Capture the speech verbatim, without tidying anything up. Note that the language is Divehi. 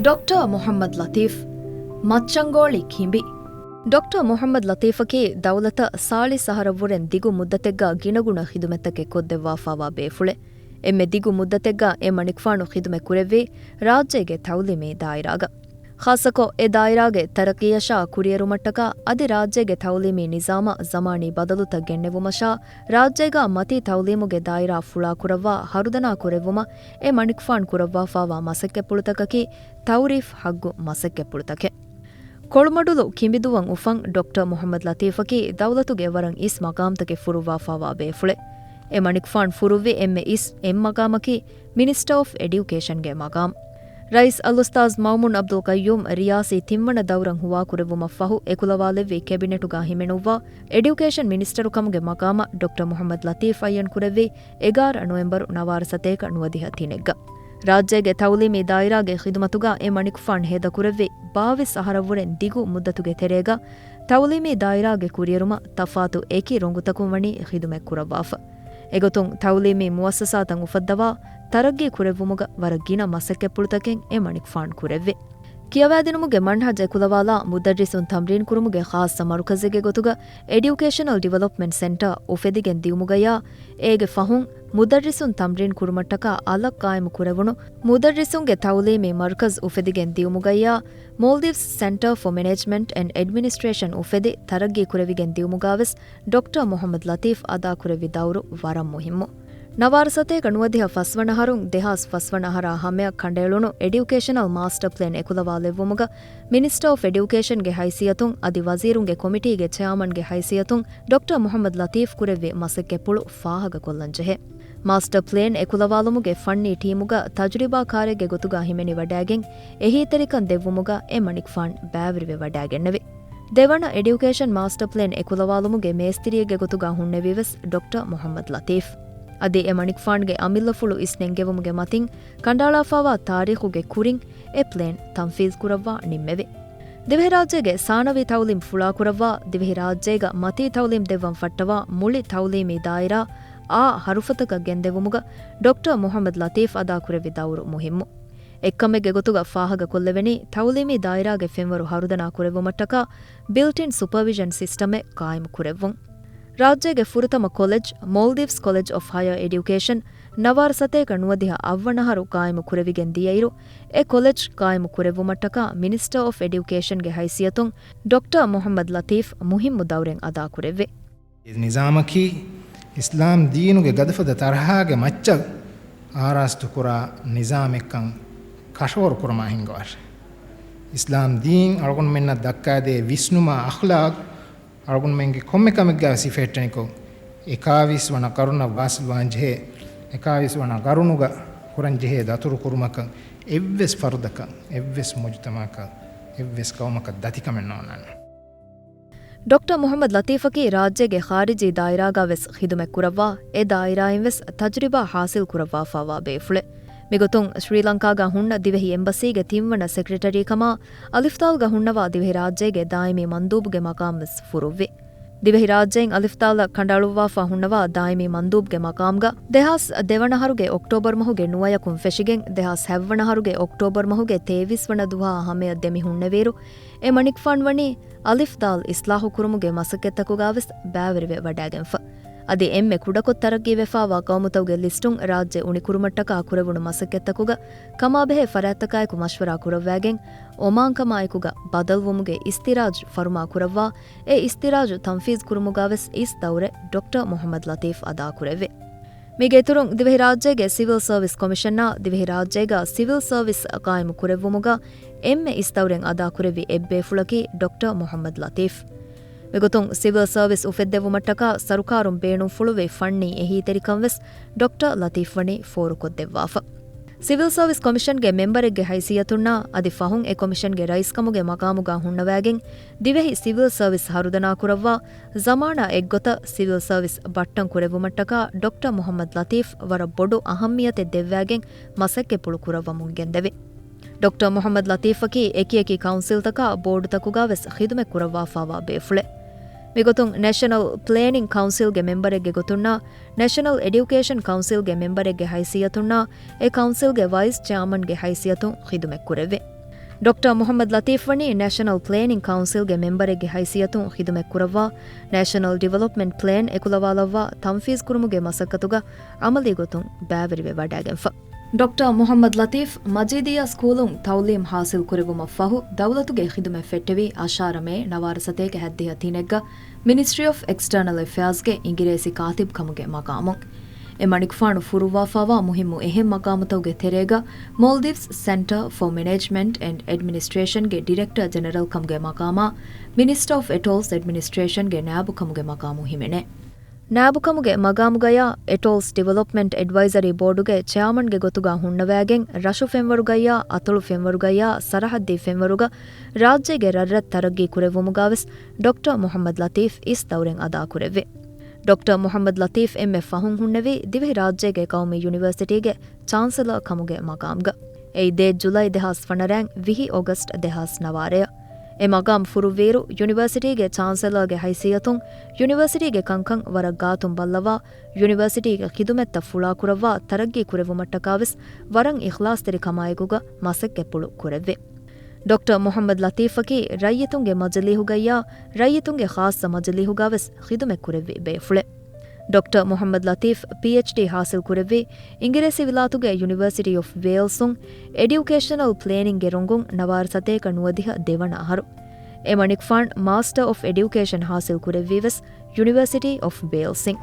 ޑޮކްޓަރ މުޙައްމަދު ލަތީފް، މައްޗަންގޯޅި ކިނބި. ޑޮކްޓަރ މުޙައްމަދު ލަތީފަކީ ދައުލަތަށް ސާޅީސް އަހަރަށްވުރެން ދިގު މުއްދަތެއްގަ ގިނަގުނަ ޚިދުމަތްތަކެއް ކޮށްދެއްވާފާވާ ބޭފުޅެއް. އެންމެ ދިގު މުއްދަތެއްގަ އެ މަނިކުފާނު ޚިދުމަތް ކުރެއްވީ ރާއްޖޭގެ ތައުލީމީ ދާއިރާގަ. ޚާއްޞަކޮށް، އެ ދާއިރާގެ ތަރައްޤީއަށާ ކުރިއެރުމަށްޓަކާ އަދި ރާއްޖޭގެ ތައުލީމީ ނިޒާމަށް ޒަމާނީ ބަދަލުތައް ގެންނެވުމަށާ، ރާއްޖޭގަ މަތީ ތައުލީމުގެ ދާއިރާ ފުޅާކުރައްވާ ހަރުދަނާ ކުރެއްވުމަށް އެ މަނިކުފާން ކުރައްވާފާވާ މަސައްކަތްޕުޅުތަކަކީ ތައުރީފް ހައްގު މަސައްކަތްޕުޅުތަކެއް. ކޮޅުމަޑުލު ކިނބިދުއްވަން އުފަން ޑޮކްޓަރ މުޙައްމަދު ލަތީފަކީ ދައުލަތުގެ ވަރަށް އިސް މަގާމްތަކެއް ފުރުއްވާފާވާ ބޭފުޅެއް. އެ މަނިކުފާން ފުރުއްވި އެންމެ އިސް އެއް މަގާމަކީ މިނިސްޓަރ އޮފް އެޑިއުކޭޝަންގެ މަގާމް. ރައީސް އަލްއުސްތާޛް މައުމޫން އަބްދުލް ޤައްޔޫމް ރިޔާސީ ތިންވަނަ ދައުރަށް ހުވާކުރެއްވުމަށްފަހު އެކުލަވާލެއްވި ކެބިނެޓުގަ ހިމެނުއްވާ އެޑިއުކޭޝަން މިނިސްޓަރު ކަމުގެ މަގާމަށް ޑޮކްޓަރ މުޙައްމަދު ލަތީފް އައްޔަން ކުރެއްވީ އެގާރަ ނޮވެމްބަރު ނަވާރަ ސަތޭކަ ނުވަދިހަ ތިނެއްގަ. ރާއްޖޭގެ ތައުލީމީ ދާއިރާގެ ޚިދުމަތުގަ އެ މަނިކުފާން ހޭދަކުރެއްވި ބާވީސް އަހަރަށްވުރެން ދިގު މުއްދަތުގެ ތެރޭގަ ތައުލީމީ ދާއިރާގެ ކުރިއެރުމަށް ތަފާތު އެކި ރޮނގުތަކުން ވަނީ ޚިދުމަތް ކުރައްވާފަ. އެގޮތުން ތައުލީމީ މުއައްސަސާތައް އުފައްދަވާ ތަރައްގީ ކުރެއްވުމުގަ ވަރަށް ގިނަ މަސައްކަތްޕުޅުތަކެއް އެ މަނިކުފާން ކުރެއްވި. ކިޔަވާދިނުމުގެ މަންހަޖް އެކުލަވާލާ މުދައްރިސުން ތަމްރީން ކުރުމުގެ ޚާއްޞަ މަރުކަޒެއްގެ ގޮތުގަ އެޑިއުކޭޝަނަލް ޑިވެލޮޕްމަންޓް ސެންޓަރ އުފެދިގެން ދިއުމުގައިޔާ، އޭގެ ފަހުން މުދައްރިސުން ތަމްރީން ކުރުމަށްޓަކާ އަލަށް ޤާއިމު ކުރެވުނު މުދައްރިސުންގެ ތައުލީމީ މަރުކަޒް އުފެދިގެން ދިއުމުގައިޔާ، މޯލްޑިވްސް ސެންޓަރ ފޯ މެނޭޖްމަންޓް އެންޑް އެޑްމިނިސްޓްރޭޝަން އުފެދި ތަރައްގީ ކުރެވިގެން ދިއުމުގަވެސް ޑޮކްޓަރ މުޙައްމަދު ލަތީފް އަދާކުރެއްވި ދައުރު ވަރަށް މުހިއްމު. ނަވާރަ ސަތޭކަ ނުވަދިހަ ފަސްވަނަ އަހަރުން ދެހާސް ފަސްވަނަ އަހަރާ ހަމަޔަށް ކަނޑައެޅުނު އެޑިއުކޭޝަނަލް މާސްޓަ ޕްލޭން އެކުލަވާލެއްވުމުގަ މިނިސްޓަރ އޮފް އެޑިއުކޭޝަންގެ ހައިސިއްޔަތުން އަދި ވަޒީރުންގެ ކޮމިޓީގެ ޗެއާމަންގެ ހައިސިއްޔަތުން ޑޮކްޓަރ މުޙައްމަދު ލަތީފް ކުރެއްވި މަސައްކަތްޕުޅު ފާހަގަކޮށްލަންޖެހޭ. މާސްޓަ ޕްލޭން އެކުލަވާލުމުގެ ފަންނީ ޓީމުގަ ތަޖުރިބާކާރެއްގެ ގޮތުގަ ހިމެނިވަޑައިގެން އެހީތެރިކަން ދެއްވުމުގަ އެ މަނިކުފާން ބައިވެރިވެވަޑައިގެންނެވި. ދެވަނަ އެޑިއުކޭޝަން މާސްޓަ ޕްލޭން އެކުލަވާލުމުގެ މޭސްތިރިއެއްގެ ގޮތުގަ ހުންނެވީވެސް ޑޮކްޓަރ މުޙައްމަދު ލަތީފް. އަދި އެ މަނިކުފާންގެ އަމިއްލަފުޅު އިސްނެންގެވުމުގެ މަތިން ކަނޑައަޅާފާވާ ތާރީޚުގެ ކުރިން އެ ޕްލޭން ތަންފީޒް ކުރައްވާ ނިންމެވި. ދިވެހިރާއްޖޭގެ ސާނަވީ ތައުލީމް ފުޅާކުރައްވާ ދިވެހިރާއްޖޭގަ މަތީ ތައުލީމް ދެއްވަން ފައްޓަވާ މުޅި ތައުލީމީ ދާއިރާ އާ ހަރުފަތަކަށް ގެންދެވުމުގަ ޑޮކްޓަރ މުޙައްމަދު ލަތީފް އަދާކުރެއްވި ދައުރު މުހިއްމު. އެއްކަމެއްގެ ގޮތުގަ ފާހަގަކޮށްލެވެނީ، ތައުލީމީ ދާއިރާގެ ފެންވަރު ހަރުދަނާ ކުރެއްވުމަށްޓަކާ ބިލްޓް އިން ސުޕަވިޝަން ސިސްޓަމެއް ޤާއިމު ކުރެއްވުން. ރާއްޖޭގެ ފުރަތަމަ ކޮލެޖް، މޯލްޑިވްސް ކޮލެޖް އޮފް ހަޔަރ އެޑިއުކޭޝަން، ނަވާރަ ސަތޭކަ ނުވަދިހަ އަށްވަނަ އަހަރު ޤާއިމު ކުރެވިގެން ދިޔައިރު، އެ ކޮލެޖް ޤާއިމު ކުރެއްވުމަށްޓަކާ މިނިސްޓަރ އޮފް އެޑިއުކޭޝަންގެ ހައިސިއްޔަތުން ޑޮކްޓަރ މުޙައްމަދު ލަތީފް މުހިއްމު ދައުރެއް އަދާކުރެއްވި. ނިޒާމަކީ އިސްލާމް ދީނުގެ ގަދަފަދަ ތަރަހާގެ މައްޗަށް އާރާސްތުކުރާ ނިޒާމެއްކަން ކަށަވަރު ކުރަމާ ހިންގަވާށެ. އިސްލާމް ދީން އަޅުގަނޑުމެންނަށް ދައްކާދޭ ވިސްނުމާ އަޚްލާޤް އަޅުގަނޑުމެންގެ ކޮންމެ ކަމެއްގަ ސިފައެއްޓެނިކޮށް، އެކާވީސް ވަނަ ޤަރުނަށް ވާސިލްވާންޖެހޭ، އެކާވީސް ވަނަ ޤަރުނުގަ ކުރަންޖެހޭ ދަތުރު ކުރުމަކަށް އެއްވެސް ފަރުދަކަށް، އެއްވެސް މުޖުތަމަޢަކަށް، އެއްވެސް ޤައުމަކަށް ދަތިކަމެއް ނޯންނާނެ. ޑޮކްޓަރ މުޙައްމަދު ލަތީފަކީ ރާއްޖޭގެ ޚާރިޖީ ދާއިރާގަވެސް ޚިދުމަތް ކުރައްވާ، އެ ދާއިރާއިންވެސް ތަޖުރިބާ ޙާޞިލް ކުރައްވާފާވާ ބޭފުޅެއް. މިގޮތުން ޝްރީލަންކާގަ ހުންނަ ދިވެހި އެމްބަސީގެ ތިންވަނަ ސެކްރެޓަރީ ކަމާ، އަލިފްދާލްގަ ހުންނަވާ ދިވެހިރާއްޖޭގެ ދާއިމީ މަންދޫބުގެ މަޤާމްވެސް ފުރުއްވި. ދިވެހިރާއްޖެއިން އަލިފްދާލަށް ކަނޑައަޅުއްވާފަ ހުންނަވާ ދާއިމީ މަންދޫބުގެ މަޤާމްގަ ދެހާސް ދެވަނަ އަހަރުގެ އޮކްޓޯބަރ މަހުގެ ނުވަޔަކުން ފެށިގެން، ދެހާސް ހަތްވަނަ އަހަރުގެ އޮކްޓޯބަރ މަހުގެ ތޭވީސް ވަނަ ދުވަހާ ހަމަޔަށް ދެމި ހުންނެވިއިރު، އެ މަނިކުފާން ވަނީ އަލިފްދާލް އިސްލާހު ކުރުމުގެ މަސައްކަތްތަކުގަވެސް ބައިވެރިވެ ވަޑައިގެންފަ. އަދި އެންމެ ކުޑަކޮށް ތަރައްގީވެފާވާ ޤައުމުތަކުގެ ލިސްޓުން ރާއްޖެ އުނިކުރުމަށްޓަކާ ކުރެވުނު މަސައްކަތްތަކުގަ ކަމާބެހޭ ފަރާތްތަކާއެކު މަޝްވަރާ ކުރައްވައިގެން، އޮމާންކަމާއެކުގަ ބަދަލުވުމުގެ އިސްތިރާޖް ފަރުމާ ކުރައްވާ، އެ އިސްތިރާޖު ތަންފީޒް ކުރުމުގަވެސް އިސް ދައުރެއް ޑޮކްޓަރ މުޙައްމަދު ލަތީފް އަދާކުރެއްވި. މީގެ އިތުރުން، ދިވެހިރާއްޖޭގެ ސިވިލް ސަރވިސް ކޮމިޝަނާ ދިވެހިރާއްޖޭގަ ސިވިލް ސަރވިސް ޤާއިމު ކުރެއްވުމުގަ އެންމެ އިސް ދައުރެއް އަދާކުރެއްވި އެއްބޭފުޅަކީ ޑޮކްޓަރ މުޙައްމަދު ލަތީފް. މިގޮތުން، ސިވިލް ސަރވިސް އުފެއްދެވުމަށްޓަކާ ސަރުކާރުން ބޭނުންފުޅުވި ފަންނީ އެހީތެރިކަން ވެސް ޑޮކްޓަރ ލަތީފް ވަނީ ފޯރުކޮށްދެއްވާފަ. ސިވިލް ސަރވިސް ކޮމިޝަންގެ މެމްބަރެއްގެ ހައިސިއްޔަތުންނާ އަދި ފަހުން އެ ކޮމިޝަންގެ ރައީސްކަމުގެ މަޤާމުގަ ހުންނަވައިގެން، ދިވެހި ސިވިލް ސަރވިސް ހަރުދަނާކުރައްވާ، ޒަމާނާ އެއްގޮތަށް ސިވިލް ސަރވިސް ބައްޓަން ކުރެއްވުމަށްޓަކާ ޑޮކްޓަރ މުޙައްމަދު ލަތީފް ވަރަށް ބޮޑު އަހައްމިޔަތެއް ދެއްވައިގެން މަސައްކަތްޕުޅު ކުރައްވަމުން ގެންދެވި. ޑޮކްޓަރ މުޙައްމަދު ލަތީފަކީ އެކިއެކި ކައުންސިލްތަކާ ބޯޑުތަކުގަވެސް ޚިދުމަތް ކުރައްވާފާވާ ބޭފުޅެއް. މިގޮތުން ނޭޝަނަލް ޕްލޭނިން ކައުންސިލްގެ މެމްބަރެއްގެ ގޮތުންނާ، ނޭޝަނަލް އެޑިއުކޭޝަން ކައުންސިލްގެ މެމްބަރެއްގެ ހައިސިއްޔަތުންނާ، އެ ކައުންސިލްގެ ވައިސް ޗެއާމަންގެ ހައިސިއްޔަތުން ޚިދުމަތްކުރެއްވި. ޑޮކްޓަރ މުޙައްމަދު ލަތީފް ވަނީ ނޭޝަނަލް ޕްލޭނިން ކައުންސިލްގެ މެމްބަރެއްގެ ހައިސިއްޔަތުން ޚިދުމަތް ކުރައްވާ، ނޭޝަނަލް ޑިވެލޮޕްމަންޓް ޕްލޭން އެކުލަވާލައްވާ ތަންފީޒު ކުރުމުގެ މަސައްކަތުގަ ޢަމަލީ ގޮތުން ބައިވެރިވެ ވަޑައިގެންފަ. ޑޮކްޓަރ މުޙައްމަދު ލަތީފް މަޖީދިއްޔާ ސްކޫލުން ތަޢުލީމް ޙާޞިލް ކުރެއްވުމަށް ފަހު، ދައުލަތުގެ ޚިދުމަތް ފެއްޓެވި އަށާރަ މޭ ނަވާރަ ސަތޭކަ ހައްދިހަ ތިނެއްގަ މިނިސްޓްރީ އޮފް އެކްސްޓަރނަލް އެފެއާޒްގެ އިނގިރޭސި ކާތިބު ކަމުގެ މަޤާމުން. އެ މަނިކުފާނު ފުރުއްވާފައިވާ މުހިއްމު އެހެން މަޤާމުތަކުގެ ތެރޭގަ މޯލްޑިވްސް ސެންޓަރ ފޯ މެނޭޖްމަންޓް އެންޑް އެޑްމިނިސްޓްރޭޝަންގެ ޑިރެކްޓަރ ޖެނެރަލް ކަމުގެ މަޤާމާ، މިނިސްޓަރ އޮފް އެޓޯލްސް އެޑްމިނިސްޓްރޭޝަންގެ ނާއިބު ކަމުގެ މަޤާމު ހިމެނޭ. ނާއިބުކަމުގެ މަގާމުގަޔާ އެޓޯލްސް ޑިވެލޮޕްމަންޓް އެޑްވައިޒަރީ ބޯޑުގެ ޗެއާމަންގެ ގޮތުގަ ހުންނަވައިގެން، ރަށު ފެންވަރުގައްޔާ، އަތޮޅު ފެންވަރުގައްޔާ، ސަރަޙައްދީ ފެންވަރުގަ ރާއްޖޭގެ ރަށްރަށް ތަރައްގީ ކުރެއްވުމުގަވެސް ޑޮކްޓަރ މުޙައްމަދު ލަތީފް އިސް ދައުރެއް އަދާކުރެއްވި. ޑޮކްޓަރ މުޙައްމަދު ލަތީފް އެންމެ ފަހުން ހުންނެވީ ދިވެހިރާއްޖޭގެ ޤައުމީ ޔުނިވަރސިޓީގެ ޗާންސެލަރ ކަމުގެ މަޤާމުގަ. އެއީ ދޭއް ޖުލައި ދެހާސް ފަނަރައިން ވިހި އޮގަސްޓް ދެހާސް ނަވާރަޔަށް. އެ މަގާމް ފުރުއްވިއިރު، ޔުނިވަރސިޓީގެ ޗާންސެލަރގެ ހައިސިއްޔަތުން ޔުނިވަރސިޓީގެ ކަންކަން ވަރަށް ގާތުން ބައްލަވާ، ޔުނިވަރސިޓީގެ ޚިދުމަތްތައް ފުޅާކުރައްވާ ތަރައްގީ ކުރެއްވުމަށްޓަކާވެސް ވަރަށް އިޚްލާޞްތެރިކަމާއެކުގަ މަސައްކަތްޕުޅު ކުރެއްވި. ޑޮކްޓަރ މުޙައްމަދު ލަތީފަކީ ރައްޔިތުންގެ މަޖިލީހުގައްޔާ، ރައްޔިތުންގެ ޚާއްޞަ މަޖިލީހުގަވެސް ޚިދުމަތް ކުރެއްވި ބޭފުޅެއް. ޑޮކްޓަރ މުޙައްމަދު ލަތީފް ޕީއެޗްޑީ ޙާޞިލް ކުރެއްވީ އިނގިރޭސިވިލާތުގެ ޔުނިވަރސިޓީ އޮފް ވޭލްސުން އެޑިއުކޭޝަނަލް ޕްލޭނިންގގެ ރޮނގުން ނަވާރަ ސަތޭކަ ނުވަދިހަ ދެވަނަ އަހަރު. އެ މަނިކުފާން މާސްޓަރ އޮފް އެޑިއުކޭޝަން ޙާޞިލް ކުރެއްވީވެސް ޔުނިވަރސިޓީ އޮފް ވޭލްސްއިން.